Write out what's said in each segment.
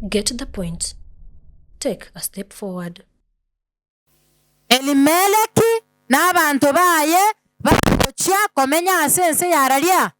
Get the point. Take a step forward. Elimeleki na abanto baye bagochia komenya ase ense y'Araria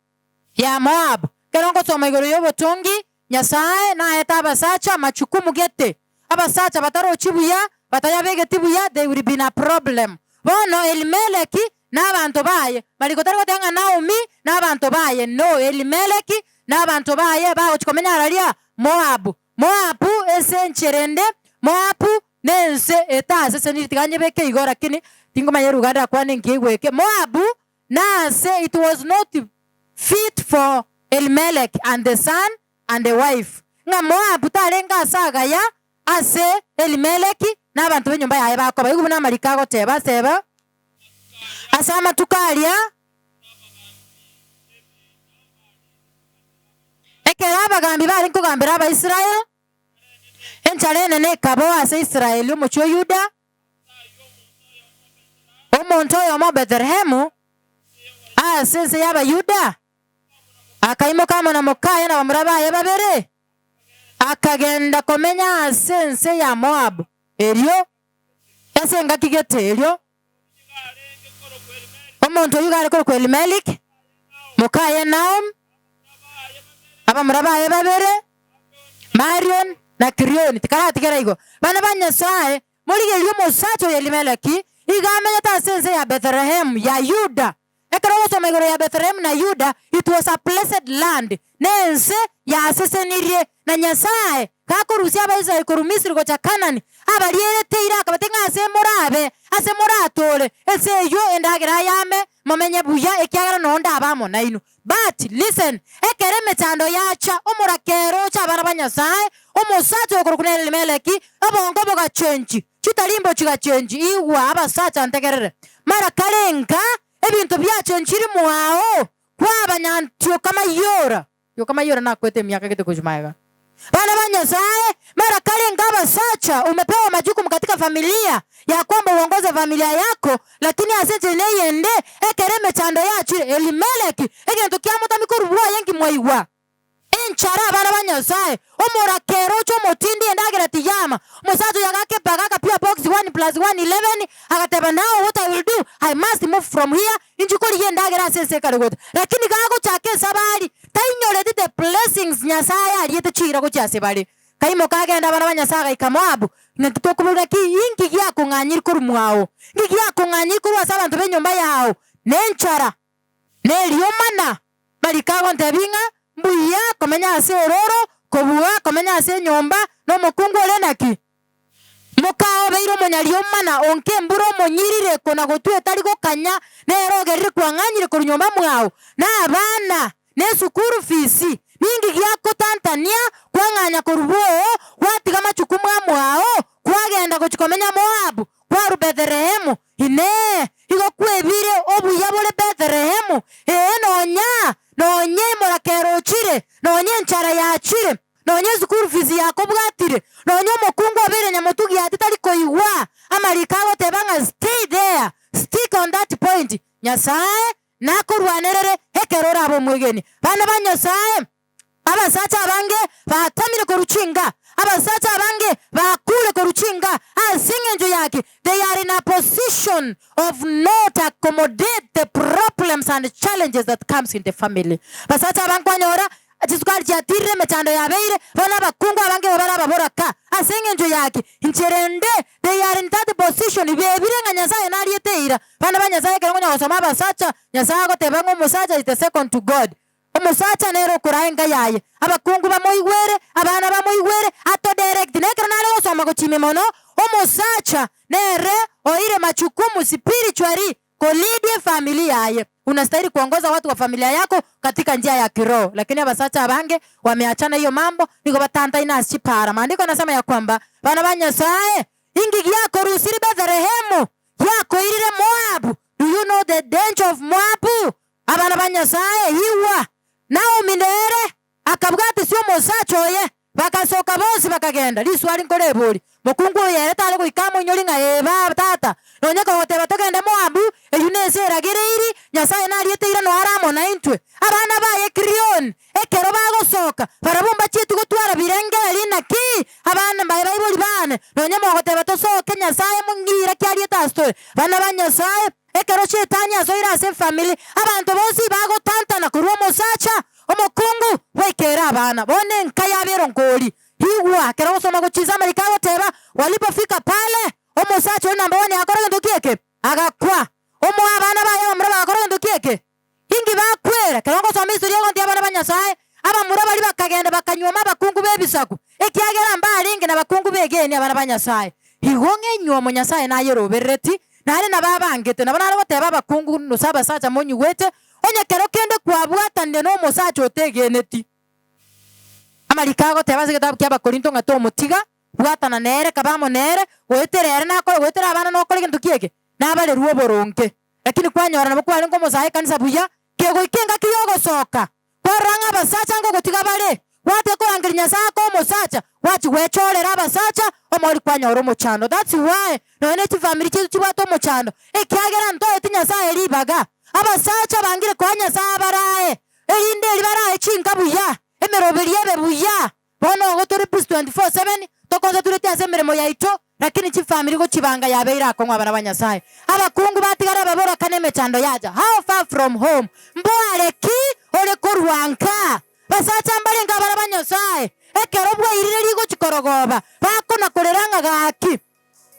ya Moabu. Ekero ngosoma igoro y'obotongi, Nyasae naete abasacha amachukumu gete. Abasacha batarochi buya, batayabegeti buya, they will be in a problem. Bono Elimeleki na abanto baye, mariko tari goteba ng'a Naomi na abanto baye, no, Elimeleki na abanto baye bagochia komenya Araria Moabu. Moabu ase enchera ende, Moabu nense etaseseniri, tiga nyebeke igo lakini tingomanya eruganda ndakwane nkiigwe eke. Moabu nase it was not fit for Elimelech and the son and the wife, ng'a Moabu tarenge ase agaya ase Elimeleki na abanto b'enyomba yaye bakoba. Igo buna amariko agoteba, aseba ase amatuko aria, Ekero abagambi barenge kogambera Abaisraeli, enchara enene ekabao ase Israeli omochie o Yuda. Omonto oyomo o Bethlehemu ase ense y'Abayuda akaimoka amo na mokaye na bamura baye babere, akagenda komenya ase ense ya Moabu. Erio ase engaki gete erio Omonto oyio iga are korokwa Elimeleki, mokaye Naomi, abamura baye babere, Marion na Kilioni. Tikaratigera igo. Bana ba Nyasae, morigererie omosacha oyo Elimeleki, iga amenyete ase ense ya Bethlehemu ya Yuda. Ekero ogosoma igoro ya Bethlehemu na Yuda, it was a blessed land, nense yasesenirie na Nyasae. Gakorusia Abaisraeli korwa Misiri gocha Kanani, abarierete eira akabatebia ng'a ase morabe, ase moratoore, ense eyio endagera yame, momenye buya, ekiagera noo ndabe amo nainwe. But listen, ekero emechando yacha, omorakera ocha abana ba Nyasae, omosacha okorokwa na Elimeleki, obongo bogachenchi, chitarimbo chigachenchi, igwa abasacha ntegerere, mara karenga ebinto biachenchiri mwao, kwaba nyantioka mayora. Yoka mayora nakwete emiaka gete gochia magega. Bana ba Nyasae, mara karenge abasacha, umepewa majukumu katika familia ya kwamba uongoze familia yako, lakini ase enchera neyende, ekero emechando yachire, Elimeleki, egento kiamotami korwa bwoye nkimwaigwa. Enchara abana ba Nyasae, omorakera oche omotindi endagera tiyama, omosacha oyo agaka epaga agapia box one plus one 11, agateba now what I will do, I must move from here, Inchuo korigia endagera ase ense ekare goeta. Lakini gagochaka esabari, tainyoreti the blessings Nyasae ariete chiira gochia ase bare. Kaimoka agenda abana ba Nyasae agaika Moabu, ng'aki tokoboria ng'aki inki giakong'anyiri korwa mwao? Inki giakong'anyiri korwa ase abanto b'enyomba yao? Nenchara, neriomana. Mariko agontebia ng'a mbuya komenya ase eroro kobua komenya ase enyomba nomokungu ore naki? Moka obeire omonyariomana, onka embura omonyirire kona gotwa etari gokanya, nere ogerire kwang'anyire korwa nyomba mwao, na abana, ne esukuru fees, ninki giakotantania kwang'anya korwa bwoo, gwatiga machukumu amwao, kwagenda gochia komenya Moabu, kwarwa Bethlehemu? Inee! Igo kwebire obuya bore Bethlehemu? Ee, nonya, nonya emoraka erochire, nonya enchara yachire. Nonya esukuru fees yakobwatire, nonya omokungu obeire nyamotugi ati tari koigwa amariko agoteba ng'a stay there, stick on that point, Nyasae nakorwanerere ekero orabe omwegeni. Bana ba Nyasae, abasacha abange batamire korwa chinka, abasacha abange bakure korwa chinka ase eng'encho yaki? They are in a position of not accommodate the problems and challenges that comes in the family. Basacha abange kwanyora Chisukari chiatirire, emechando yabeire, bono abakungu abange igo bare ababoraka. Ase engencho yaki? Inche rende, they are in that position, bebire ng'a Nyasae nariete eira. Bana ba Nyasae ekero nkonya gosoma abasacha, Nyasae agoteba ng'a omosacha is the second to God. Omosacha nere okoraa enka yaye, abakungu bamoigwere, abana bamoigwere, ato direct. Na ekero nare gosoma gochia ime mono, omosacha nere oire majukumu spiritually Ko-lead efamiri yaye. Unastahili kuongoza watu wa familia yako katika njia ya kiroho. Lakini abasacha abange wameachana hiyo mambo, nigo batantaine ase chipara. Maandiko yanasema ya kwamba bana ba Nyasae, inki giakorusiri Bethlehemu, giakoirire Moabu? Do you know the danger of Moabu? Abana ba Nyasae, igwa! Naomi nere Akabwatisia omosacha oye, bagasoka bonsi bakagenda. Riswali nkorebori, Mokungu oyo ere tare goika amoinyori ng'a ee baba, tata, nonya kogoteba togende Moabu, eyio nense eragereiri, Nyasae nariete eira noare amo naintwe. Abana baye Kirioni, ekero bagosoka, barabwo mbachieti gotwara birengererio naki? Nonye mogoteba tosoke Nyasae mong'ira ki ariete ase tore. Bana ba Nyasae, ekero Shetani asoire ase efamiri, abanto bonsi bagotantana korwa omosacha, omokungu, goikera abana. Bono enka yabera onkori. Igwa, ekero ogosoma gochia inse amariko agoteba, Walipofika pale, omosacha oria number one agakora gento ki eke? Agakwa. Omoa abana baye abamura bagakora gento ki eke? Inki bakwera? Ekero ngosoma historia egontia abana ba Nyasae, abamura baria bakagenda bakanyuoma abakungu b'ebisaku, ekiagera mbarenge nabakungu b'egeeni abana ba Nyasae. Igo ng'a enyuomo Nyasae nayeroberereti, naende nabo abangete. Nabo nare goteba abakungu gose abasacha monyigwete, onye kero kende kwabwatanire nomosacha otegeneti. Amariko agoteba ase egetabu kia Abakorinto ng'a tomotiga, bwatana nere, kaba amo nere, goetera ere nakore, goetera abana nokore gento ki eke? Nabarerwe oboronge. Lakini kwanyora nabo kwarenge omosae ekanisa buya, kegoika engaki y'ogosoka, kwarora ng'a abasacha ngogotiga bare, gwatiga korangeria Nyasae ake omosacha, gwachia gwechorera abasacha, omori kwanyora omochando. That's why nonya ne chifamiri chiaito chibwate omochando, ekiagera ntoeti Nyasae ribaga. Abasacha bangire koa Nyasae abarae, erinde eri barae chinka buya, emeroberi ebe buya. Bono igo tore busy 24/7, toconcentrate ase emeremo yaito, lakini chifamiri gochibanga yabeire akong'u abana ba Nyasae. Abakungu batigare ababoraka na emechando yacha. How far from home? Mboare ki ore korwa nka? Basacha mbarenge abana ba Nyasae, ekero bwairire rigochi korogoba, bakona korera ng'a gaki.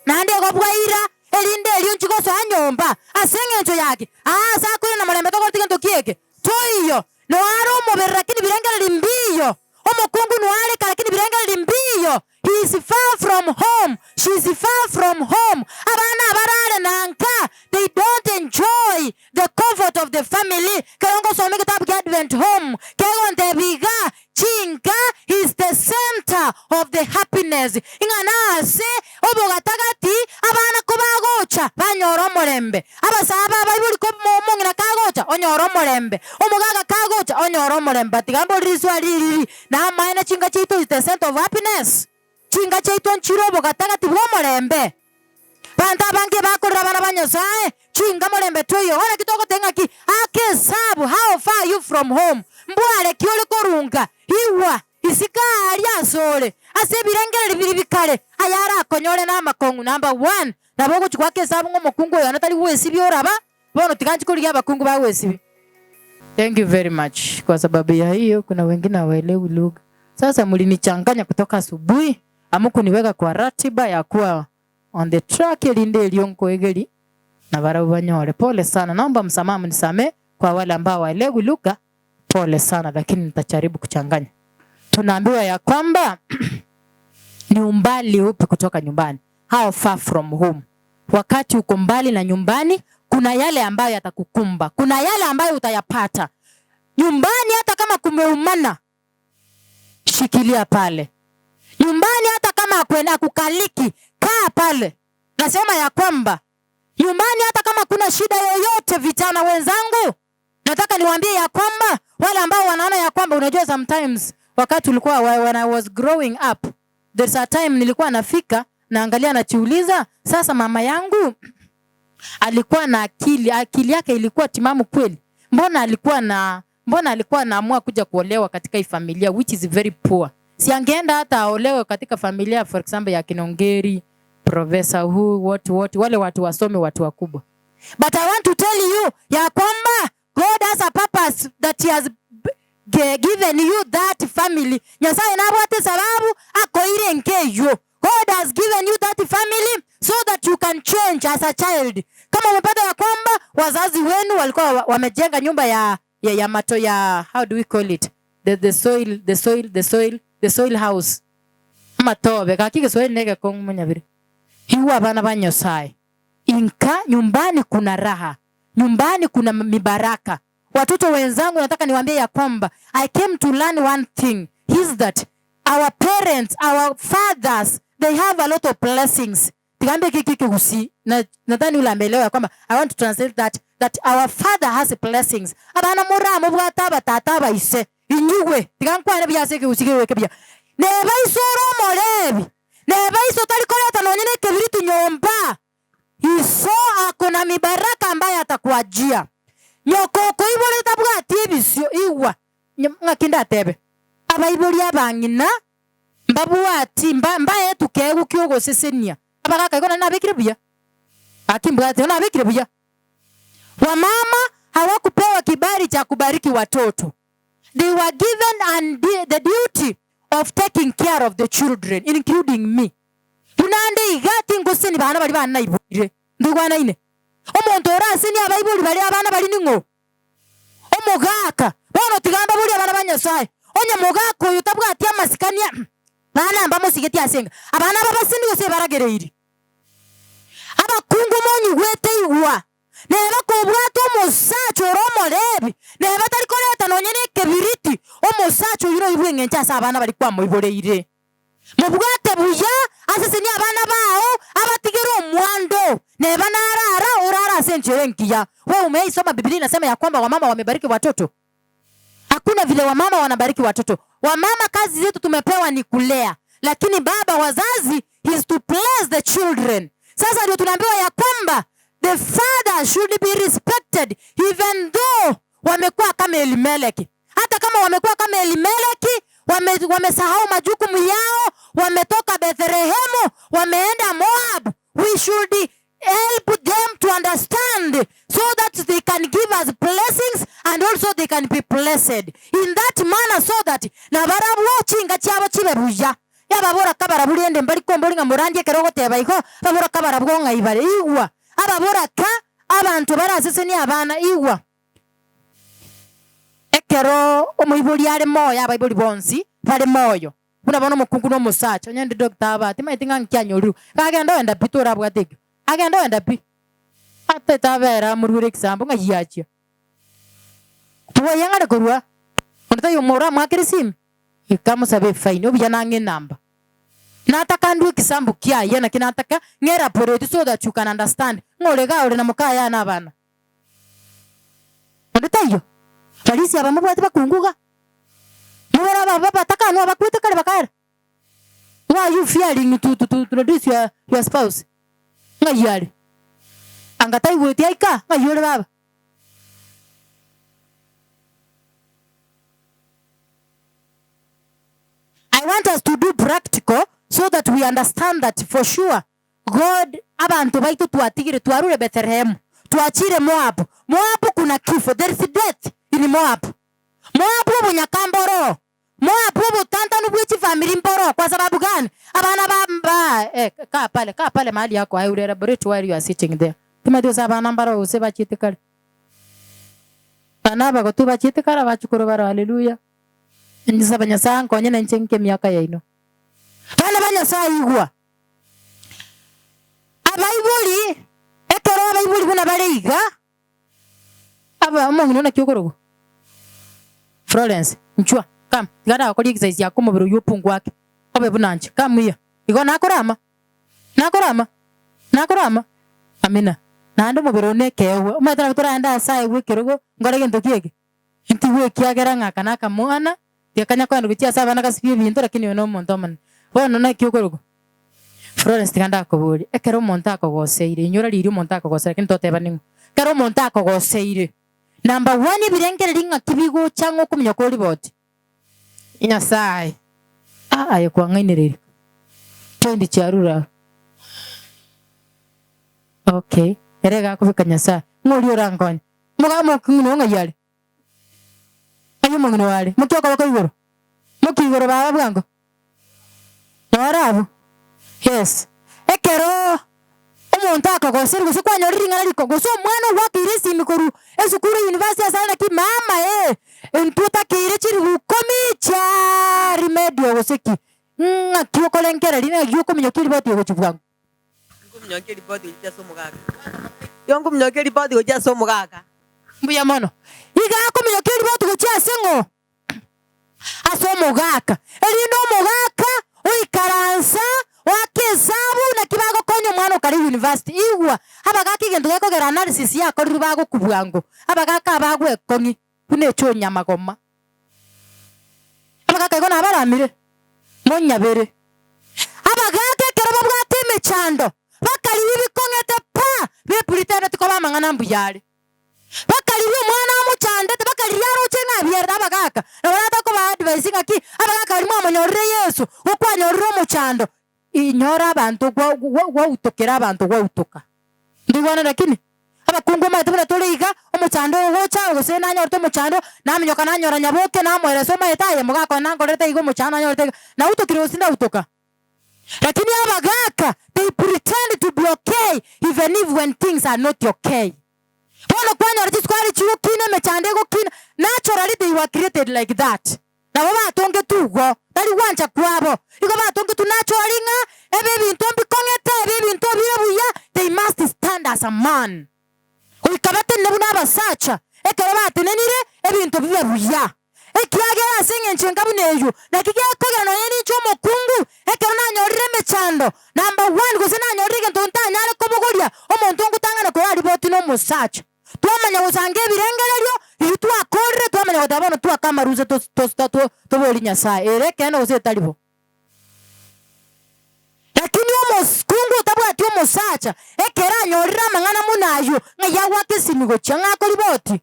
Naende igo bwaira, erinde erio nchi gosoa nyomba. Ase engencho yaki? Aa ase akoirana morembe tokoreti gento ki eke? Toiyo. Noare omobere lakini birengererio mbiyo. Omokungu noare ka lakini birengererio mbiyo. He is far from home, she is far from home. Abana abarare na nka, they don't enjoy the comfort of the family. Ekero ngosoma egetabu kia Advent Home, kegontebia iga, Chinka is the center of the happiness, ing'a nase obogatagati abana kobagocha banyora omorembe, abasae abaibori ko omong'ina kagocha onyora omorembe, omogaka kagocha onyora omorembe. But tiga mbori riswali ririri, namaene chinka chiaito is the center of happiness? Chinka chiaito nchire obogatagati bw'omorembe? Abanto abange bakorera abana ba Nyasae, chinka morembe toiyo. Bono naki togoteba ng'aki? Aka esabu, how far are you from home? Mbware ki ore korunga? Igwa, isiko aaria asore, ase ebirengererio biria bikare, ayarakonyore namakong'u. Number one, nabo ogochia goaka esabu ng'a omokungu oyo one tari gwesibia oraba, bono tiga nchie korigia abakungu bagwesibia. Thank you very much kwa sababu ya hiyo kuna wengine hawaelewi lugha. Sasa mlinichanganya kutoka asubuhi hamukuniweka kwa ratiba ya kuwa on the track erinde erio nkoegeri na barabwo banyore. Pole sana naomba msamaha mnisamee kwa wale ambao hawaelewi lugha pole sana lakini nitajaribu kuchanganya. Tunaambiwa ya kwamba ni umbali upi kutoka nyumbani, how far from home. Wakati uko mbali na nyumbani, kuna yale ambayo yatakukumba, kuna yale ambayo utayapata nyumbani. Hata kama kumeumana, shikilia pale nyumbani. Hata kama hakukaliki, kaa pale. Nasema ya kwamba nyumbani, hata kama kuna shida yoyote, vijana wenzangu, nataka niwaambie ya kwamba wale ambao wanaona ya kwamba, unajua sometimes wakati ulikuwa when I was growing up there's a time nilikuwa nafika naangalia, najiuliza, sasa mama yangu alikuwa na akili, akili yake ilikuwa timamu kweli? Mbona alikuwa na mbona alikuwa anaamua kuja kuolewa katika hii familia which is very poor? Si angeenda hata aolewe katika familia for example ya Kinongeri, professor who what what, wale watu wasome, watu wakubwa. But I want to tell you ya kwamba God has a purpose that he has given you that family. Nyasaye nabwate sababu akoire nkeywo. God has given you that family so that you can change as a child. Kama umepata ya kwamba wazazi wenu walikuwa wamejenga nyumba ya, ya, ya mato ya how do we call it? The, the soil, the soil, the soil, the soil house. Amatobe gaki Kiswahili nege kong'u monyabire. Igwa abana ba Nyasaye. Inka nyumbani kuna raha. Nyumbani kuna mibaraka. Watoto wenzangu nataka niwaambie ya kwamba I came to learn one thing is that our parents, our fathers, they have a lot of blessings. Tigambe kiki kigusi na nadhani ule ameelewa ya kwamba I want to translate that that our father has blessings. Abana muramo bwata abatata abaise inyigwe tiga nkwane buya ase ekegusii kegweke buya. Neba iso ore omorebi, neba iso otari koreta nonye na ekebiriti nyomba. Iso ako na mibaraka ambaye atakwajia. Nyoko okoiborete tabwati ebisio igwa ng'aki ndatebe abaibori abang'ina. Mbabwati mba mbaetwe keegwa ki'ogosesenia. Abagaka igo naende nabekire buya? Gaki mbwate, igo nabekire buya? Wamama hawakupewa kibali cha kubariki watoto, they were given and the duty of taking care of the children including me. Buna nde iga tingosesenia bana baria bane naiboire. Ntoigwanaine? Omonto orasenie abaibori baria abana baria ning'o? Omogaka. Bono tiga mbaborie abana ba Nyasae, onye mogaka oyo tabwati amasikani a bana mbamosigeti ase enka, abana aba baseni gose ebaragereiri? Abakungu monyigwete igwa, neba kobwate omosacha ore omorebi, neba tari koreta nonye nekebiriti, omosacha oyio noyo bw'eng'encho ase abana baria kwamoiboreire. Mobwate buya, asesenie abana bao, abatigere omwando, neba narara, orare ase enchera engiya. Wewe umeisoma Biblia inasema ya kwamba wamama wamebariki watoto? Hakuna vile wamama wanabariki watoto. Wamama kazi zetu tumepewa ni kulea, lakini baba wazazi is to bless the children. Sasa ndio tunaambiwa ya kwamba the father should be respected even though wamekuwa kama Elimeleki. Hata kama wamekuwa kama Elimeleki, wame, wamesahau majukumu yao, wametoka Bethlehemu, wameenda Moab. We should help them to understand so that they can give us blessings and also they can be blessed in that manner so that nabarabwo chinga chiabo chibe buya. Yababora kabarabwo rende mbari kombori ng'a morandie ekero ogoteba igo, babora kabarabwo ng'ai bare. Igwa, ababora ka abanto barasesenie abana, igwa. Ekero omoibori are moyo, abaibori bonsi bare moyo, buna bono omokungu na omosacha, onye ndi doctor aba, timanyeti ng'a nki anyorirwe, gagenda ogenda pi torabwate ekio, agenda ogenda pi, atete abere amorwere ekisambo ng'ai achia. Twoyeng'ane korwa, onde taiyo moramoakere esimi, ika amosabe efaini, obuya nang'e enamba. Nataka ndue ekisambo kiaye naki nataka ng'eraporeti so that you can understand ng'a ore igaa ore na mokaye aa na abana. Onde taiyo? Farisi aba mobwate bakungu iga? Mobore aba abatakanwa abakwete kare bakaera? Why are you fearing to, to, to, to reduce your, your spouse? Ng'ai are? Anga taigweti aika? Ng'ai ore baba? I want us to do practical so that we understand that for sure God, abanto baito twatigire twarure Bethlehemu, twachire Moabu. Moabu kuna kifo, there is death in Moab. Moabu obonyaka mboroo, Moabu obotantanu bwe chifamiri mboroo. Kwa sababu gani? Abana ba ba eh, kaa pale, kaa pale mahali yako, I will elaborate while you are sitting there. Timanyeti gose abana mbaroo gose bachiete kare. Abana abagotu bachiete kare, abachukuru baroo, haleluya. Nsaba Nyasaye ankonye nainche nke emiaka yaino. Bana ba Nyasaye igwa. Abaibori, ekero abaibori buna bare iga, aba omong'ina naki okorokwa? Florence, inchwa, come, tiga ndagokoria exercise yako omobere oywo opungwe ake, obe buna inche, come here. Igo nakorama? Nakorama? Nakorama? Amina. Naende omobere one nekeegwa, omanyete nabo toragende ase aegwe ekerogo, nkore gento ki eke? Intigwe ekiagera ng'a aka nakamwana, tigakanya kogenda gochia ase abana gasibie ebinto, lakini oyo nomonto omonene. Bono naki okorokwa? Florence tiga ndakoborie, ekero omonto akogoseire, inyora riria omonto akogosera lakini toteba ning'o. Ekero omonto akogoseire, number one ebirengererio ng'aki bigocha ng'a okominyoka oriboti? Nyasae, ah aye kwang'ainereria, point chiarure abwo. Okay, ere iga akobeka Nyasae, ng'a oria orankonye. Moga omong'ina oo ng'ai are? Ng'ai omong'ina oo are? Mokia okoboko igoro, mokia igoro baba bwango. Noro abwo? Yes. Ekero omonto akogoseria gose kwanyorire ring'ana riko, gose omwana ogwakeire esimi korwa esukuru university ase are naki mama eh, intwe otakeire chiribu ikomi chia remedial gose ki, ng'aki okorengereria ng'aki okominyokia eriboti egochia bwango. Nkominyokia eripoti gochia ase omogaka. Igo nkominyokia eripoti gochia ase omogaka. Mbuya mono. Iga akominyokia eripoti gochia ase ng'o? Ase omogaka. Erinde omogaka oikaransa oake esabu naki bagokonya omwana okare university. Igwa, abagaka egento gekogera analysis yakorirwe bagokwa bwango. Abagaka aba agwekong'i buna echonyamagoma. Abagaka igo nabaramire, monyabere. Abagaka ekero babwate emechando, bakarigia bikong'ete pa, bepritendeti koba amang'ana mbuya are. Bakarigia omwana amochandete, bakarigia aroche ng'a abiarete abagaka, nabo ratakoba advice ng'a. Ng'aki abagaka baria mwamonyorire Yeso, gokwanyorire omochando, inyora abanto gwa gwa gwautokera abanto gwautoka. Ntoigwane lakini? Abakungu omanyete buna tore iga, omochando oyo ogocha gose nanyorete omochando, naminyoka nanyora nyaboke namoeresa omanyete aye mogaka one nankorerete iga omochando nanyorete iga, nautokire gose tindautoka? Lakini abagaka they pretend to be okay even if when things are not okay. Bono kwanyora chisukari chigokina emechando egokina, naturally they were created like that. Nabo batongetwe igo, tari gwancha kwabo. Igo batongetwe naturally ng'a ebe ebinto mbikong'ete, ebe ebinto bire buya, they must stand as a man. Goika batenene buna abasacha, ekero batenenire, ebinto bibe buya. Ekiagera ase engencho enga buna eyio, naki gekogera nonya ninche omokungu, ekero nanyorire emechando, number one, gose nanyorire egento ntanyare kobogoria, omonto ngotang'ana korariboti nomosacha. Twamanya gosanga ebirengererio, riria twakorire, twamanya goteba bono twake amaruse tos tos to toborie Nyasaye, ere ekeene gose etari bo. Lakini omokungu otabwati omosacha, ekero anyorire amang'ana buna ayio, ng'ai agoaka esimi gochia ng'a akoriboti?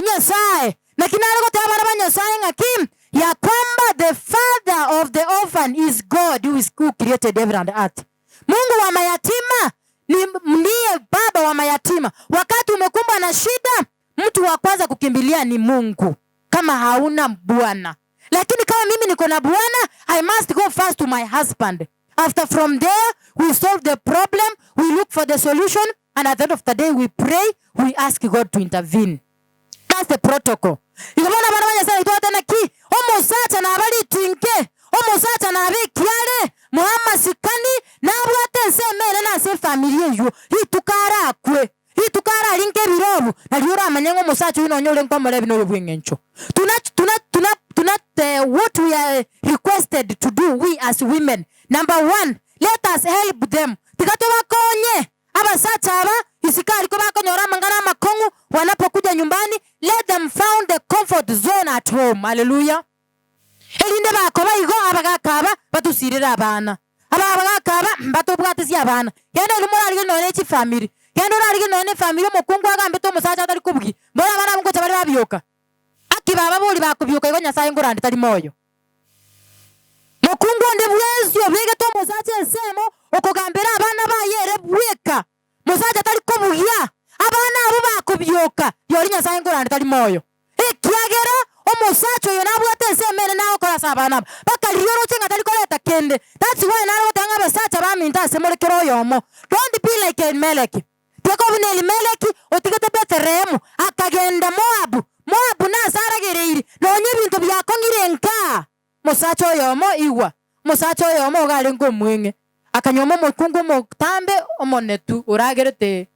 Nyasae. Naki nare goteba abana ba Nyasae ng'aki? Ya kwamba the father of the orphan is God who is who created heaven and earth. Mungu wa mayatima ni ndiye baba wa mayatima. Wakati umekumbwa na shida, mtu wa kwanza kukimbilia ni Mungu kama hauna bwana. Lakini kama mimi niko na bwana, I must go first to my husband. After from there, we solve the problem, we look for the solution, and at the end of the day we pray, we ask God to intervene. That's the protocol. Igo bono abana ba Nyasaye twate naki? Omosacha naba ritinge, omosacha naba ekiare, moe amasikani, nabwate ensemo enene ase efamiri eywo, rituko arakwe. Rituko ararinke ebirobu, nario oramanye ng'a omosacha oyio nonya orenge omorebi noyo bw'eng'encho. Tuna tuna tuna tuna what we are requested to do we as women, number one, let us help them, tiga tobakonye abasacha aba isiko aria kobakonyora amang'ana amakong'u wanapokuja nyumbani, let them found the comfort zone at home. Hallelujah. Erinde bakoba igo abagaaka aba batusirere abana, aba abagaaka aba mbatobwatesie abana. Genda erio morarigerie nonya ne chifamiri, genda orarigerie nonya ne efamiri omokungu agambete omosacha atari kobugia, mboro abana abwo ngocha bare babioka. Aki bababori bakobioka igo Nyasaye nkorande tari moyo. Mokungu onde bwensi obegete omosacha ensemo okogambera abana baye ere bweka, Mosacha tari kobugia, abana abwo bakobioka, rirorio Nyasae nkorande tari moyo. Ekiagera omosacha oyo nabwate ensemo enene agokora ase abana aba, mpaka riria oroche ng'a tari koreta kende. That's why nare goteba ng'a abasacha baminto ase more kera oyomo, don't be like Elimeleki. Tiga koba buna Elimeleki, otigete Bethlehemu, akagenda Moabu. Moabu nase aragereiri, nonya ebinto biakong'ire nkaa. Omosacha oyomo, igwa, omosacha oyomo iga arenge omweng'e, akanyuoma omokungu omotambe omonetu oragerete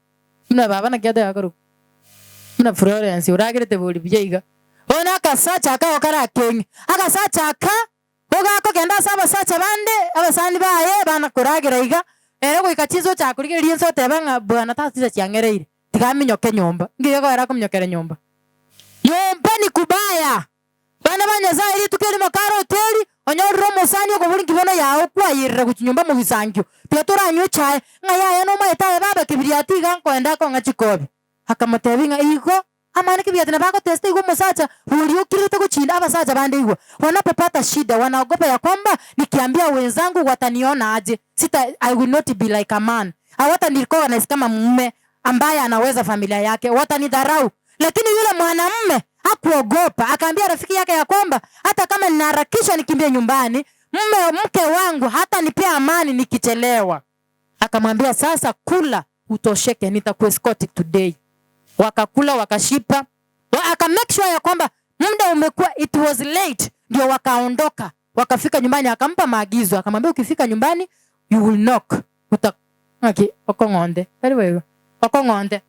buna baba naki ateba korokwa buna Florence oragerete bori buya iga. Bono akasacha aka igo kare akeng'e, agasacha aka nigo gakogenda ase abasacha bande, abasani baye bana koragera iga, ere goika chinsa ochaka korigereria inse oteba ng'a bwana tata chinsa chiang'ereire, tiga aminyoke nyomba. Nki gekogera akominyokera nyomba? Nyomba ni kubaya. Bana ba Nyasae, rituko erimo kare hoteli, onyorire omosani okobori nki bono yao kwayerera gochia nyomba mogisangio, tiga toranywe echae, ng'a yaya nomaete aye baba kebiriati iga nkoenda akong'a chikobi. Akamotebia ng'a igo, amang'ana kebiriati nabo agotesta igo omosacha boria okirete gochinda abasacha bande igwa, wanapopata shida wanaogopa ya kwamba nikiambia wenzangu wataniona aje, sita I will not be like a man, hawatanirecognize kama mume ambaye anaweza familia yake, watanidharau. Lakini yule mwanamume hakuogopa, akaambia rafiki yake ya kwamba hata kama ninaharakisha nikimbie nyumbani, mume mke wangu hatanipea amani nikichelewa. Akamwambia sasa, kula utosheke, nitakuescort today. Wakakula wakashipa, wa, aka make sure ya kwamba muda umekuwa, it was late, ndio wakaondoka. Wakafika nyumbani, akampa maagizo, akamwambia ukifika nyumbani you will knock uta ng'aki okong'onte tari boigo okong'onte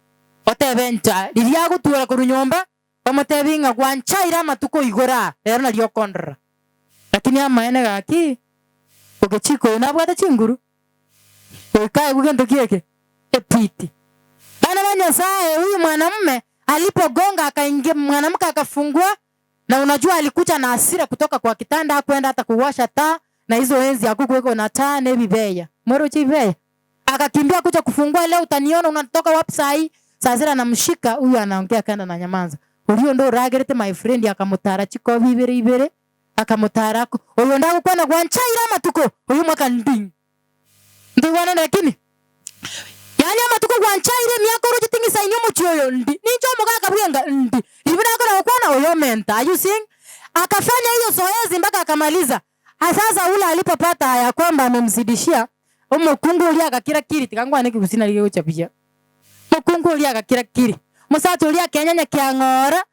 otebe ncha riria agotwora korwa nyomba omotebi ng'a gwanchaire amatuko igoro aa rero nario okondora lakini amaene gaki ogechiko oyo nabwate chinguru goika aigwe gento ki eke epiti. Bana ba Nyasaye huyu mwanamume alipogonga akaingia mwanamke akafungua Na unajua alikuja na hasira kutoka kwa kitanda hakuenda hata kuwasha taa na hizo enzi hakukuweko na taa na ebibeya. Mweroche ebibeya? Akakimbia kuja kufungua leo utaniona unatoka wapi saa hii? Saa hasira anamshika huyu anaongea kanda na nyamanza. Oria onde oragerete my friend akamotara chikobi ibere ibere. Akamotara ako, Oyonde agokwana gwanchaire amatuko, oyio omwaka nding. Ntoigwanane lakini? Yaani amatuko gwanchaire emiaka oroche ting'isaini omochie oyo ndi. Ninche omogaka bwenga ndi. Riria buna akona gokwana oyo omenta. Are you seeing? Akafanya hiyo zoezi mpaka akamaliza. Sasa ule alipopata ya kwamba amemzidishia, omokungu oria agakira kiri, tiga nkwane ekegusii nari gegocha buya. Omokungu oria agakira kiri. Omosacha oria akenyenya kiang'ora,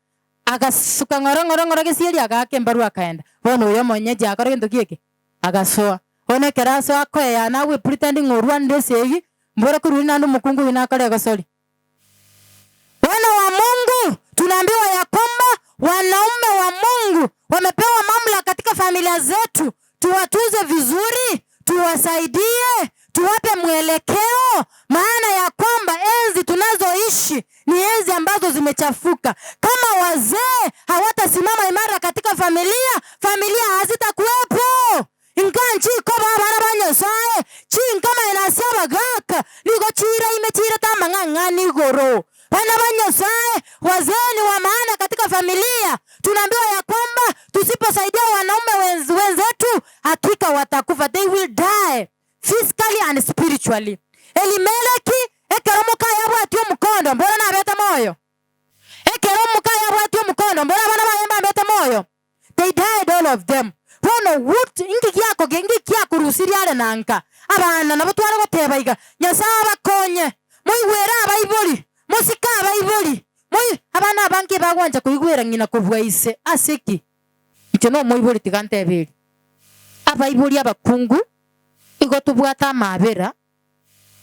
Agasuka ng'ora ng'ora ng'ora gesieri, agaaka embarwa akaenda. Bono oyo omonyeji akora gento ki eke? Agasoa. Bono ekero asoa akoeyana agwe pretend ng'a orwanire esegi, mbora korwa naende omokungu oyio nakore egosori. Wana wa Mungu tunaambiwa ya kwamba wanaume wa Mungu wamepewa mamlaka katika familia zetu, tuwatunze vizuri, tuwasaidie, tuwape mwelekeo, maana ya kwamba enzi tunazoishi ni enzi ambazo zimechafuka. Kama wazee hawatasimama imara katika familia, familia hazitakuwepo. Inga nchikoba abana ba Nyasaye, chinkama ere ase abagaaka, nigo chiraime chirete amang'ang'ani igoro. Bana ba Nyasaye, wazee ni wa maana katika familia. Tunaambiwa ya kwamba tusiposaidia wanaume wenzetu, hakika watakufa, they will die physically and spiritually. Elimeleki ekero mokaye abwatie omokondo, mbora nabete moyo? Ekero mokaye abwatie omokondo, mbora abana baye mbabete moyo? They died all of them. Bono what inki giakoge inki giakorusirie are na nka? Abana nabo tware goteba iga, Nyasae abakonye, moigwere abaibori, mosike abaibori, moi abana abange bagwancha koigwera ng'ina kobua ise. Ase ki? Inche nomoibori tiga ntebe eri. Abaibori abakungu igo tobwate amaabera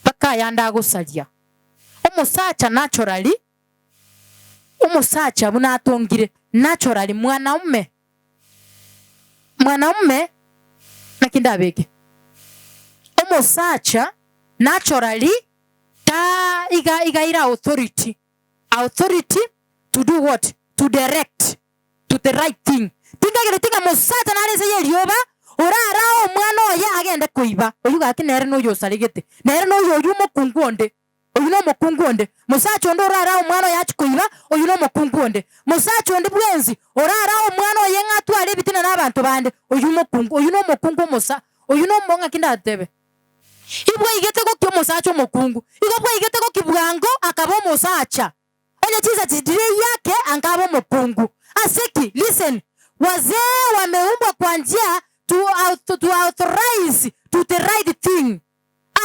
mpaka ayande agosaria. Omosacha naturally Omosacha buna atongire naturally mwanaume mwanaume naki ndabeke omosacha naturally ta iga iga aire authority authority to do what to direct to the right thing tinkagereti ng'a mosacha nare inse y'erioba orarae omwana oye agende koiba oyio gaki nere noyo osaregete nere noyo oyio omokungu onde. Oyio nomokungu onde. Mosacha onde orarae omwana oye achie koiba, oyio nomokungu onde. Mosacha onde bwensi orarae omwana oye ng'a atware ebitina nabanto bande, oyio mokungu, oyio nomokungu omosa, oyio nomo ng'aki ndatebe. Ibwaigete gokia omosacha omokungu, igo bwaigete gokia bwango akaba omosacha. Onye chinsa chidire eyake anga abe omokungu. Ase ki? Listen, wazee wameumbwa kwa njia to, to authorize to the right thing.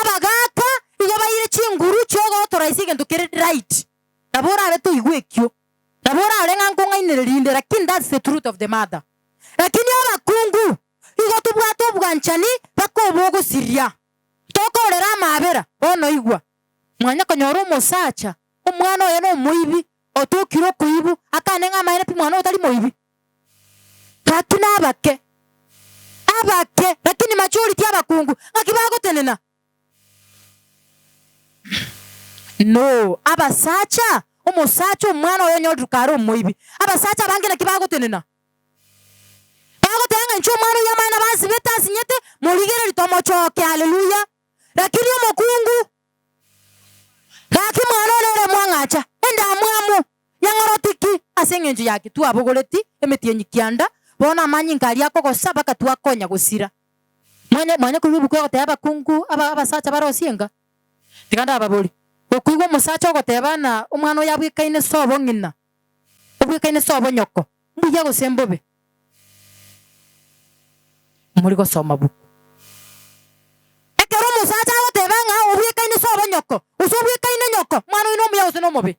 Abagaaka igo baire chinguru chi'ogoauthorize egento kere right. Nabo orabe toigwe ekio. Nabo orarore ng'a nkong'ainereria inde lakini that's the truth of the matter. Lakini abakungu igo tobwate obwanchani mpaka obogosiria. Tokorera amaabera, bono igwa. Mwanya konyora omosacha, omwana oye nomoibi, otokire okoibu, akane ng'a amaene pi mwana oyo tari moibi. Gaki nabake, abake, lakini majority abakungu, ng'aki bagotenena? No, abasacha, omosacha omwana oye onyorire kare omoibi, abasacha abange naki bagotenena? Bagoteba ng'a inche omwana oyio amaene abansibete ansinyete, morigererie tomochoke, haleluya. Lakini omokungu, gaki mwana one ere mwang'acha, endamwamu yang'oroti ki? Ase engencho yaki twabogoreti emetienyi kianda, bono amanyinga aria akogosa mpaka twakonya gosira. Mwanya mwanya koigwa ebuku egoteba abakungu aba abasacha barosie enga? Tiga ndababorie, gokoigwa omosacha ogoteba ng'a omwana oyo abwekaine sobo ng'ina, obwekaine sobo nyoko, mbuya gose mbobe? Mori gosoma buku. Ekero omosacha agoteba ng'a obwekaine sobo nyoko, gose obwekaine nyoko, omwana oyio nomuya gose nomobe?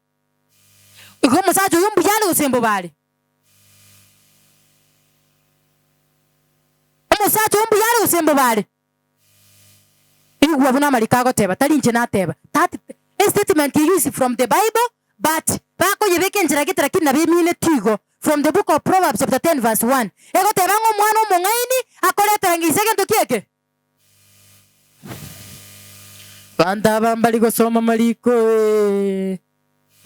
Igo omosacha oyio mbuya are gose mbobe are? Omosacha oyio mbuya are gose mbobe are? Igwa buna amariko agoteba, tari inche nateba. That estatement eyio is from the bible but bakoyebeka enchera gete lakini nabo emineti igo. From the book of Proverbs chapter 10 verse 1. Egoteba ng'a omwana omong'aini akoretera ng'a ise gento ki eke? Banto aba mbari gosoma amariko ee.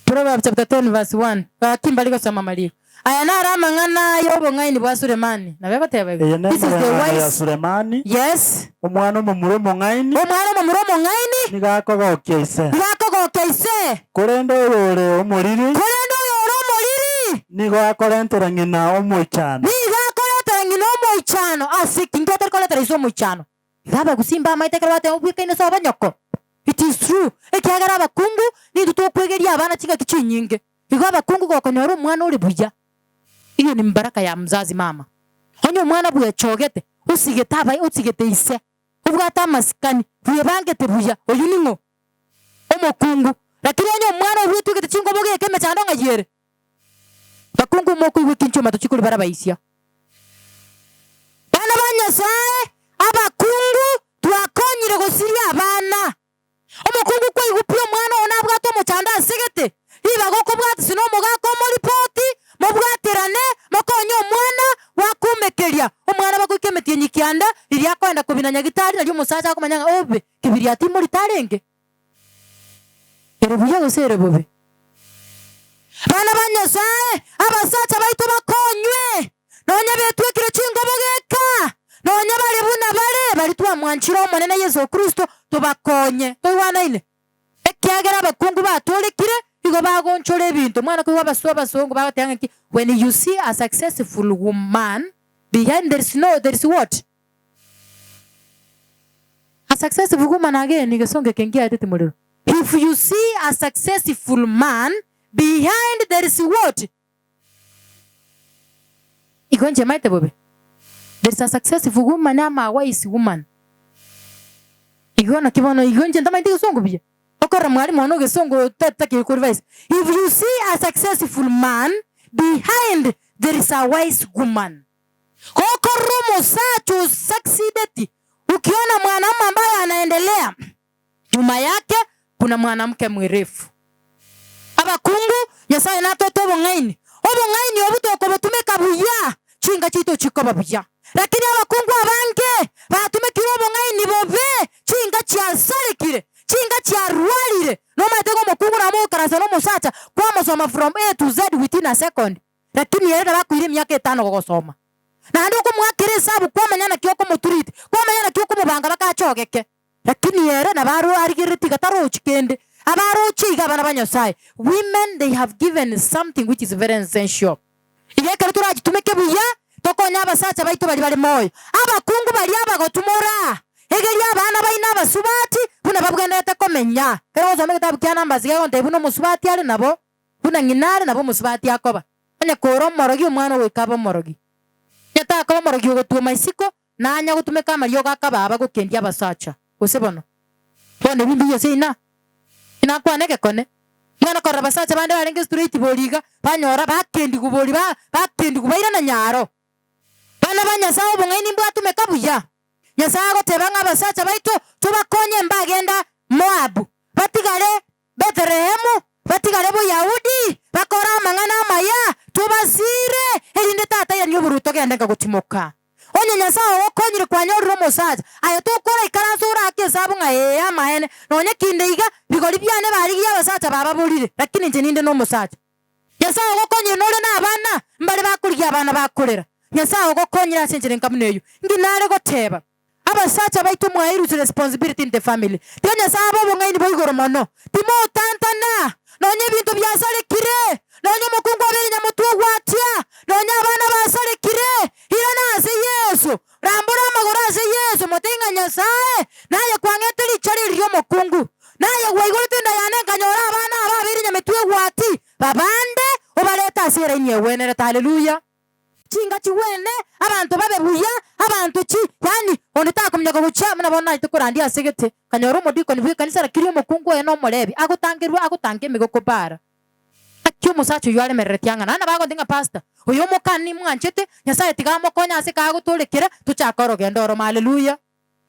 Proverbs chapter 10 verse 1, gaki mbari gosoma amariko. Aya naro amang'ana ay'obong'aini bwa Sulemani. Nabo egoteba igo. Eye This is the nemegano ya wise. Sulemani, Yes. omwana omomura omong'aini, Omwana omomura omong'aini nigo akogokia ise. nigo akogokia ise. Korende oyore omoriri. Korende oyore omoriri. Nigo akorentera ng'ina omoichano. Nigo akorentera ng'ina omoichano. Ase ki? Intwe tari koretera ise omoichano. Iga abagusii mbamaete ekero bateba obwekaine ase obonyoko. It is true, ekiagera abakungu nintwe tokwegeria abana chingaki chinyinge. Igo abakungu gokonyora omwana ore buya, hiyo ni mbaraka ya mzazi mama. Onye omwana bwechogete, osigete abae osigete ise, obwate amasikani, bwebangete buya, oyio ning'o? Omokungu. Lakini onye omwana obwetwegete chingobo geke emechando ng'ai ere? Bakungu mokoigwa ekinchwa matochi kori barabaisia. Bana ba Nyasae, abakungu, twakonyire gosiria abana. Omokungu kwaigwa pi omwana oo nabwate omochando asegete, ribaga okobwatisia nomogaka omoripoti, mobwaterane, mokonye omwana, gwakumekeria omwana bagoika emetienyi kianda, riria akoenda kobina nyagitari nario omosacha akomanya ng'a obe kebiriati morito arenge. Ere buya gose ere bobe? Bana ba Nyasae, abasacha baito bakonywe, nonya betwekire chingobo geka, nonya bare buna bare, baria twamwanchire Omonene Yeso Kristo, tobakonye. Toigwanaine? Ekiagera abakungu batoorekire, igo bagonchora ebinto. Mwana koigwa abaso abasongo bagoteba ng'a ki, When you see a successful woman, behind there is no, there is what? A successful woman again, egesongo eke nkiaeteti morero. If you see a successful man, behind there is what? Igo inche maete bobe. There is a successful woman ama a wise woman. Igo naki bono igo inche ntamaeti egesongo buya. Okorora mwalimu one ogesongo tatakiri ko revise. If you see a successful man, behind there is a wise woman. Gokorora omosacha osucceedeti, ukiona mwanamume ambaye anaendelea, nyuma yake kuna mwanamke mwerefu. Abakungu, Nyasaye natote obong'aini, obong'aini obwo tokobotumeka buya, chinka chiaito chikoba buya. Lakini abakungu abange batumekire obong'aini bobe, chinka chiasarekire, chinka chiarwarire. Nomanyete ng'a omokungu nabo mogoikaransa na omosacha kwamosoma from A to Z within a second. Lakini ere nabakoire emiaka etano gogosoma, naende okomoakera esabu kwamanya naki okomoturiti, kwamanya naki okomobanga baka achogeke. Lakini ere nabo aro arigereretie iga tarochi kende, abaroche iga abana ba Nyasaye. Women they have given something which is very essential. Iga ekero torachitumeke buya, tokonye abasacha baito baria bare moyo. Abakungu baria abagotu moraa egerie abana baino abasubati buna babwenerete komenya. Ekero ogosoma egetabu kia Numbers gegontebia buna omosubati are nabo. Buna ng'ina are nabo omosubati akoba. Onye kore omorogi omwana ogoika abe omorogi. Onye takoba omorogi ogotuoma isiko, nanya gotumeka amariogo akaba gokendia abasacha. Gose bono? Bono ebi mbuya gose ina? Inakwane egekone. Mwana korora abasacha bande barenge straight bori iga, banyora bakendigwa bori ba bakendigwa bairana nyaro. Bana ba Nyasae obong'aini mbwatumeka buya. Nyasae agoteba ng'a abasacha baito tobakonye mbagenda Moabu, batigare Bethlehemu, batigare Boyahudi, bakore amang'ana amaya, tobasiire, erinde tatairanie obororo togende nka gotimoka. Onye Nyasae ogokonyire kwanyorire omosacha, aye tokora ikaranse oraake esabu ng'a ee amaene, nonya kinde iga, bigori biane barigie abasacha bababorire, lakini inche ninde nomosacha. Nyasae ogokonyire nore nabana, mbare bakorigia abana bakorera. Nyasae ogokonyire ase enchera enka buna eyio. Nki nare goteba? Abasacha baito mwairuse responsibility in the family. Tiga Nyasae abe obong'aini bwa igoro mono. Timotantana nonya ebinto biasarekire, nonya omokungu obeire nyamotwe ogwatia, nonya abana basarekire. Irana ase Yeso, rambora amagoro ase Yeso, motebie ng'a Nyasae, naye kwang'ete richari eri ri'omokungu. Naye gwaigorete enda yane nkanyora abana aba abeire nyametwe egwati, babande obarete ase eraini egwenerete. Haleluya! Chinga chigwene, abanto babe buya, abanto chi, yaani onde takominyoka gochia buna bono naete korandia ase gete, nkanyora omodikoni bw'ekanisa rakiri omokungu oye nomorebi, agotangerwa agotanga emegoko bara. Naki omosacha oyio aremereretie ang'ana? Naende bagonte ng'a pastor, oyo omokani nimwanchete, Nyasaye tiga amokonye ase kagotorekera, tochake orogendo oromo, haleluya.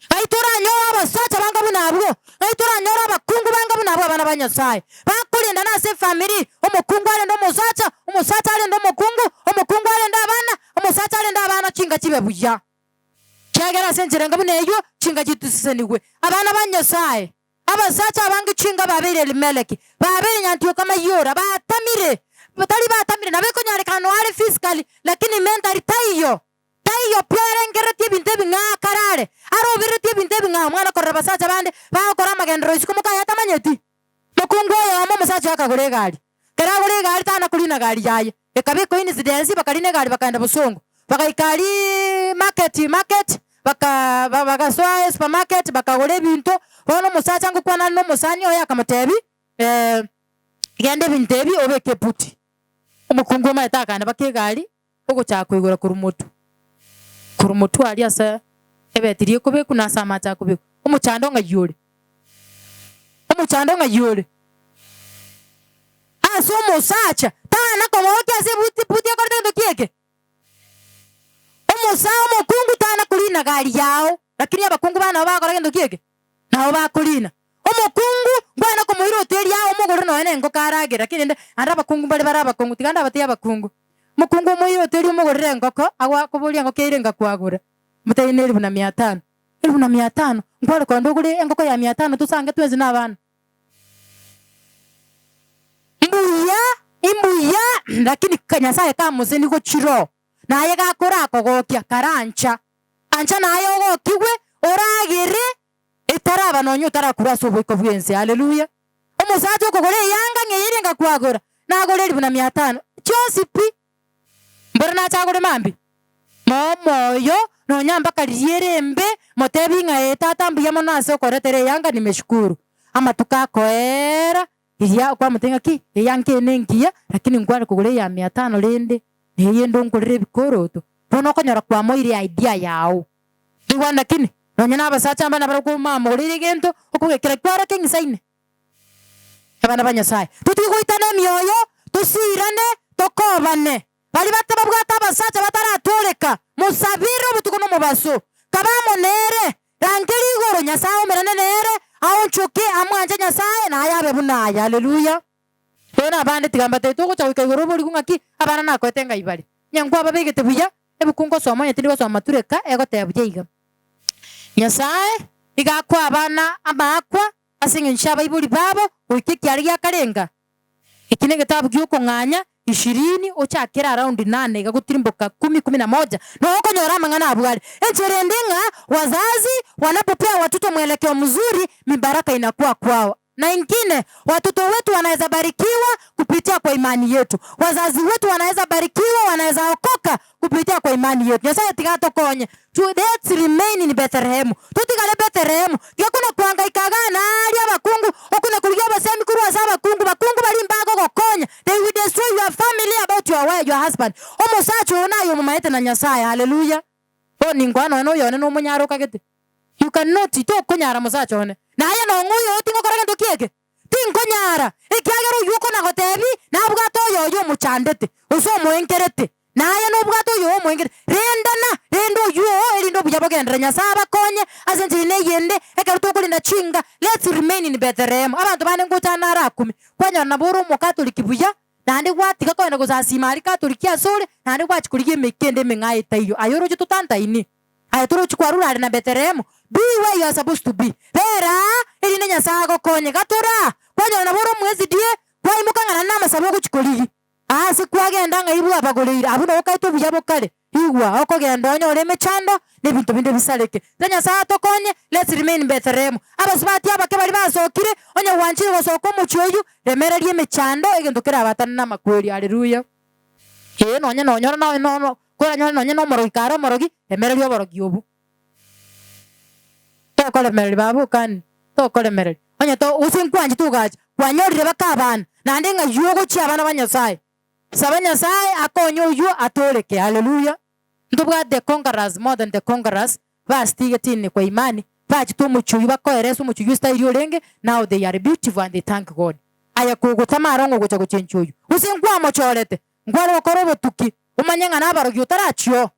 Ng'ai toranyore abasacha banga buna abwo? Ng'ai toranyore abakungu banga buna abwo abana ba Nyasae? Bakorendana ase efamiri, omokungu arende omosacha, omosacha arende omokungu, omokungu arende abana, omosacha arende abana chinka chibe buya. Kiagera ase enchera enga buna eyio, chinka chitusesenigwe. Abana ba Nyasae, abasacha abange chinka babeire Elimeleki, babeire Nyantioka Mayora, batamire, tari batamire, nabo ekonyarekana noare physically, lakini mentally taiyo. Taiyo pi orengereretie ebinto ebing'ao karare, arobereretie ebinto ebing'ao mwana korora abasacha bande bagokora amagenderero isiko mokaye atamanyeti. Mokungu oyomo omosacha oye akagora egari. Ekero agora egari tana korina gari yaye. Ekaba ecoincidence bakarina egari bakaenda bosongo. Bagaika aria market market, baka bagasoa esupermarket bakagora ebinto, bono omosacha ngokwana are na omosani oye akamotebia genda ebinto ebi obeke ebuti. Omokungu omanyete akagenda mpaka egari, ogochaka koigora korwa motwe, korwa motwe aria ase ebetiri ekobekwa na ase amache akobekwa, omochando ng'ai ore? Omochando ng'ai ore? Ase omosacha tana komoorokia ase ebuti ebuti ekorete gento ki eke? Omosa omokungu tana korina gari yao, lakini abakungu bane nabo bagokora gento ki eke? Nabo bakorina. Omokungu nkwana komoira hoteli yao omogorere nonya na engoko aragere, lakini rende naende abakungu mbare bare abakungu, tiga ndabatebi abakungu. Omokungu omoire hoteli omogorere engoko, agoakoboria engoko eire ngakwagora, omotebi na elifu na mia tano. Elifu na mia tano, nkware kogenda ogore engoko ya mia tano tosange twensi na abana. Mbuya, imbuya, lakini Nyasaye kamoseni gochiroo, naye gakorakogokia, karancha. Ancha naye ogokigwe, oragere, etaraba nonya otarakure ase oboiko bw'ense. Haleluya! Omosacha okogora eyanga ng'a eyere ngakwagora, nagore elifu na mia tano, chionsi pi. Mboro nache agore mambia? Moe omoyo, nonya mpaka riria ere embe, motebi ng'a ee tata mbuya mono ase okoretera eyanga nimeshukuru. Amatuko akoeera, riria kwamotebia ng'a ki, eyanga eye nengiya, lakini nkware kogora eya mia tano rende, na eyende onkorere ebikoroto. Bono okonyora kwamoire idea yao. Toigwane lakini, nonya na abasacha aba nabarabwo komamogoreire egento, okogekera kwaro keng'isaine. Abana ba Nyasae, totige goitana emioyo, tosiirane, tokobane. Baria batababwate abasacha bataratooreka, mosabere obotuko na omobaso. Kabe amo nere, rangeria igoro, Nyasae omerane nere, aonchoke, amwanche Nyasae, na aye abe buna aye. Haleluya! Bono abande tiga mbatebie, togocha goika igoro oborigwe ng'aki abana nakoete ng'ai bare. Onye nkwababegete buya, ebuku ngosoma onye tindi gosoma tureka, egoteba buya iga. Nyasae iga akoa abana amaakwa ase engencho y'abaibori babo goika ekiare gia karenga. Eki negetabu gi'okong'anya ishirini ochakere around nane iga gotirimboka kumi, kumi na moja, nogo okonyora amang'ana abwo are. Enchera ende ng'a wazazi wanapopea watoto mwelekeo mzuri mibaraka inakuwa kwao. Na ingine watoto wetu wanaeza barikiwa kupitia kwa imani yetu. Wazazi wetu wanaeza barikiwa, wanaeza okoka kupitia kwa imani yetu. Nyasaye tiga atokonye to let's remain in Bethlehemu. Totigare Bethlehemu. Tiga kona koangaika igaa na aria abakungu, okona korigia obosemi korwa ase abakungu, bakungu baria mbagogokonya, they will destroy your family about your wife, your husband. Omosacha oo naye omomaete na Nyasaye, haleluya. Bono ninkoa nonya na oyone nomonyare okagete. You cannot, tokonyara mosacha one. Naye nong'o oyo tingokora gento ki eke? Tinkonyara, ekiagera oyio okonagotebi nabwate oyoyo omochandete, gose omoenkerete, na aye nobwate oyoyo omoenkerete. Rendana, renda oyio oo, erinde obuya bogenderere. Nyasae abakonye ase enchera ene eyende, ekero tokorinda chinga, let's remain in Bethlehem. Abanto bande ngocha naro akumia, kwanyora nabo ore omokatoliki buya, naende gwatiga kogenda gosasima aria katoliki asore, naende gwachia korigia emeika ende emeng'ao etaiyo. Aye oroche totantaini. Aye torochi kwarure are na Bethlehemu, be where you are supposed to be. Bera aa, erinde Nyasae agokonye. Gatora aa, kwanyora nabo ore omwesidi, kwaimoka ng'a naende namasabo ogochia korigia. Aase kwagenda ng'ai bwabagoreire, abwo nabo okaete obuya bokare. Igwa, okogenda onyore emechando, na ebinto binde bisareke. Tiga Nyasae atokonye, let's remain in Bethlehemu. Abasubati abake baria basokire, onye gwanchire gosoka omochie oyio, remereria emechando, egento kerabatane namakweri. Haleluya. Ee, nonye nonyora no no koranyore nonye na omorogi kare omorogi, remereria oborogi obwo. Tokoremereria baba okani, tokoremereria. Onye to gose nkwanchete ogacha, kwanyorire baka abana, naende ng'ai ogochia abana ba Nyasaye. Saba Nyasaye akonye oywo atoreke, haleluya. Ntobwate the conquerors, more than the conquerors, basitigete ine kwa imani, bachete omochie oyio bakoeresa omochie oyio estyle orenge, now they are beautiful and they thank God. Aye kogotama aro ng'a ogocha gochenchia oyio, gose nkwamochorete, nkware gokora obotuki, omanye ng'a nabarogi otarachia oo.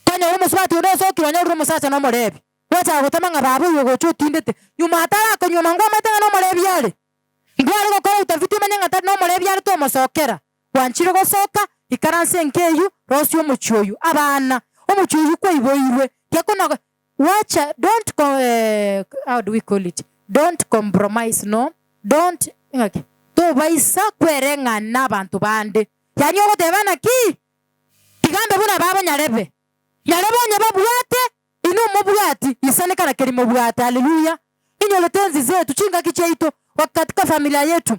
Kwanyora omosubati onde osokire onyorire omosacha na omorebi, gwachaka gotama ng'a baba oyo ogocha otindete, nyuma atarakonyuoma ngwamaete ng'a nomorebi are. Nkware gokora utafiti omanye ng'a tari nomorebi are tomosokera. Gwanchire gosoka, ikaransa enka eyio, rosia omochie oyio, abana, omochie oyio kwaiboirwe, tiakona wacha don't co how do we call it, don't compromise no, don't ng'aki, tobaisa kwereng'ana na abanto bande, yaani ogoteba naki, tiga mbe buna baba nyarebe, nyarebe onye babwate, inwe mobwati, isane kara keri mobwate, haleluya, inyorete enzi zetu, chingaki chiaito, katika familia yetu.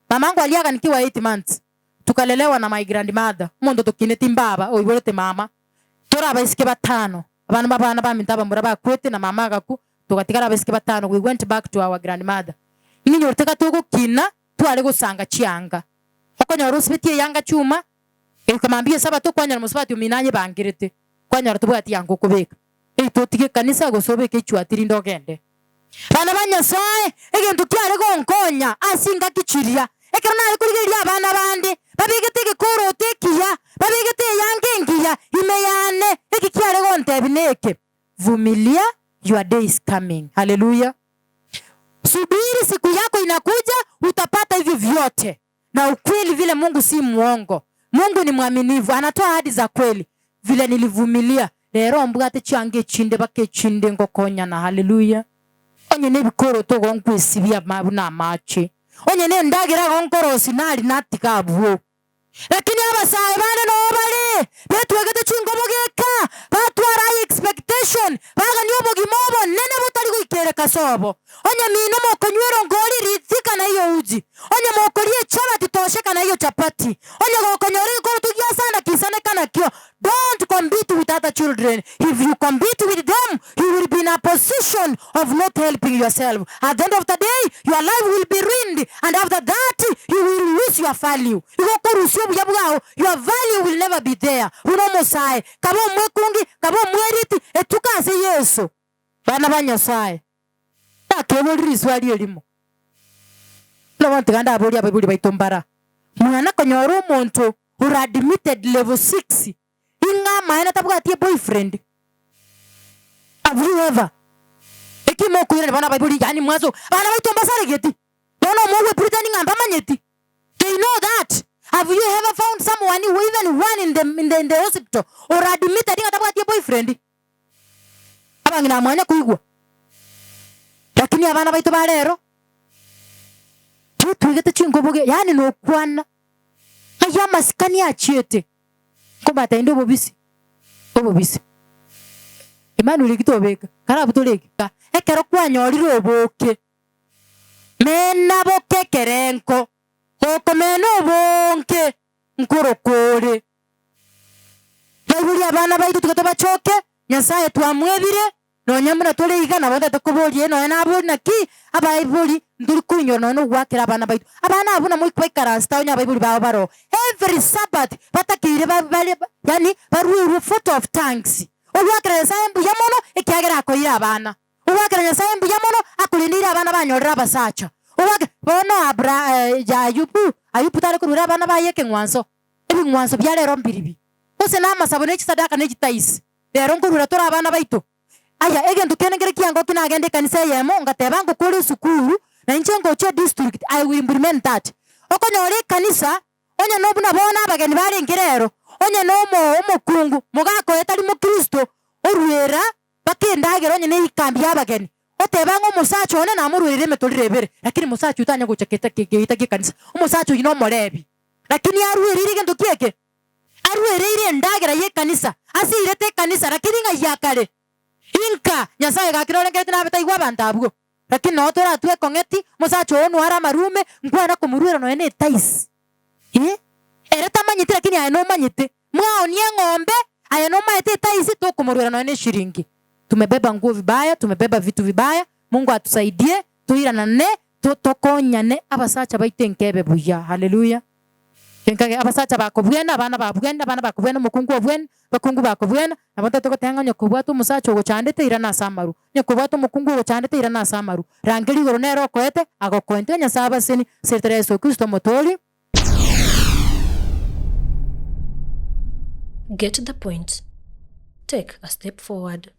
Mamango aliaga nikiwa 8 months tukalelewa na my grandmother omonto tokineti mbaba oiborete mama. Tore abaiseke batano, abana b'abana baminto abamura bakwete na mama agakwa, togatigara abaiseke batano, we went back to our grandmother. Ing'inyorete iga togokina, tware gosanga chianga. Okonyora osibetie eyanga chuma, goika mambia esabato kwanyora mosubati omino ayebangerete, kwanyora tobwati yanga okobeka. Ei totige ekanisa gose obeke echuati rinde ogende. Bana ba Nyasae, egento kiare gonkonya ase ingaki chiria, ekero nare korigereria abana bande babegete egekoroto ekiya, babegete eyanga engiya ime yane, eki kiare gontebia neke, Vumilia, your day is coming. Haleluya! Subiri, siku yako inakuja, utapata hivyo vyote. Na ukweli vile Mungu si mwongo. Mungu ni mwaminivu, anatoa ahadi za kweli. Vile nilivumilia, rero mbwate chianga echinde baka echinde ngokonyana. Haleluya! Onye nebikoroto igo nkwesibia buna amache, onye nendagera igo nkorosia nari natiga abwo. Lakini abasae bande noo bare, betwegete chingobo geka, batwara high expectation, bagania obogima obonene botari goikereka ase obo. Onye mino mokonywera ongori, rithika na iyo uji. Onye mokoria echabati, tosheka na iyo chapati. Onye gokonyora egekoroto gia sanda, kisaneka nakio. Don't compete with other children, if you compete with them, you will be in a position of not helping yourself, at the end of the day your life will be ruined and after that you will lose your value, igo okorusia obuya bwao, your value will never be there, buna omosae, kabe omwekungi, kabe omweriti, etuka ase Yeso. Bana ba Nyasae, nakeborie riswali erimo, buna bono tiga ndaborie abaibori baito mbara, mwana konyora omonto ore admitted level six ing'a amaene tabwati eboyfriend? Have you ever? Eki mokoirania bono abaibori yaani mwaso abana baito mbasaregeti, bono omogwe pretend ng'a mbamanyeti. They know that. Have you ever found someone who even one in the, in the, in the hospital or admitted ng'a tabwati eboyfriend? Abang'ina mwanya koigwa. Lakini abana baito ba rero, totwegete chinkoboge, yaani nokwana ng'ai amasikani achiete, nkobatebia inde obobisi, obobisi. Emmanuel eki tobeka, karabu toreke. Ekero kwanyorire oboke, mena boke ekerengo, gokomena obonge, nkorokwa ore. Baibori abana baito tiga tobachoke, Nyasae twamwebire, nonya buna tore iga nabo ntagete koboria ee nonya nabori naki abaibori ntori koinyora nonya nogoakera abana baito. Abana abwo buna moika baikaransete onye abaibori babo baroo every Sabbath batakeire ba bare yaani baruerwe vote of thanks, ogoakera Nyasae mbuya mono ekiagera akoeire abana, ogoakera Nyasae mbuya mono akorendeire abana banyorire abasacha, ogoake bono Abra Ayubu, Ayubu tare koruera abana baye ekeng'wanso. Ebing'wanso bia rero mbiribi, gose namasabo ne chisadaka ne chitaisi, rero nkorura tore abana baito. Aya, egento kende nkere kiangokia nagenda ekanisa eyemo, ngateba ngokora esukuru, na inche ngocha edistrict, I will implement that. Okonyora ekanisa, onye no buna bono abageni barenge rero, onye na omo omokungu, mogaka oye tari mokristo, oruera mpaka endagera onye ne ekambi ya abageni, oteba ng'a omosacha one namoruereire emetorero ebere, lakini mosacha oyio tanya gocha geta geita gie ekanisa, omosacha oyio nomorebi. Lakini aruereire egento ki eke? Aruereire endagera y'ekanisa, ase eirete ekanisa, lakini ng'ai ya kare? Inka, Nyasae gaki norengereti nabe taigwa abanto abwo. Lakini noo toratwe ekong'eti, omosacha oo noare amarume, nkwana komoruera nonya ne etaisi. Eh, ere tamanyeti lakini aye nomanyete. Mwaonie eng'ombe, aye nomaete etaisi, tokomoruera nonya ne eshiringi. Tumebeba nguo vibaya, tumebeba vitu vibaya, Mungu atusaidie, toiranane, to tokonyane abasacha baito enkebe buya. Haleluya! Enkage abasacha bakobwena, abana babwene, abana bakobwena, omokungu obwene, abakungu bakobwena, nabo ntagete goteba ng'a onye kobwate omosacha ogochandete irana ase amaru, onye kobwate omokungu ogochandete irana ase amaru, rangeria igoro nere okoete, agokoe. Tiga Nyasae abaseni ase erieta ria Yeso Kristo Omotoori. Get the point. Take a step forward.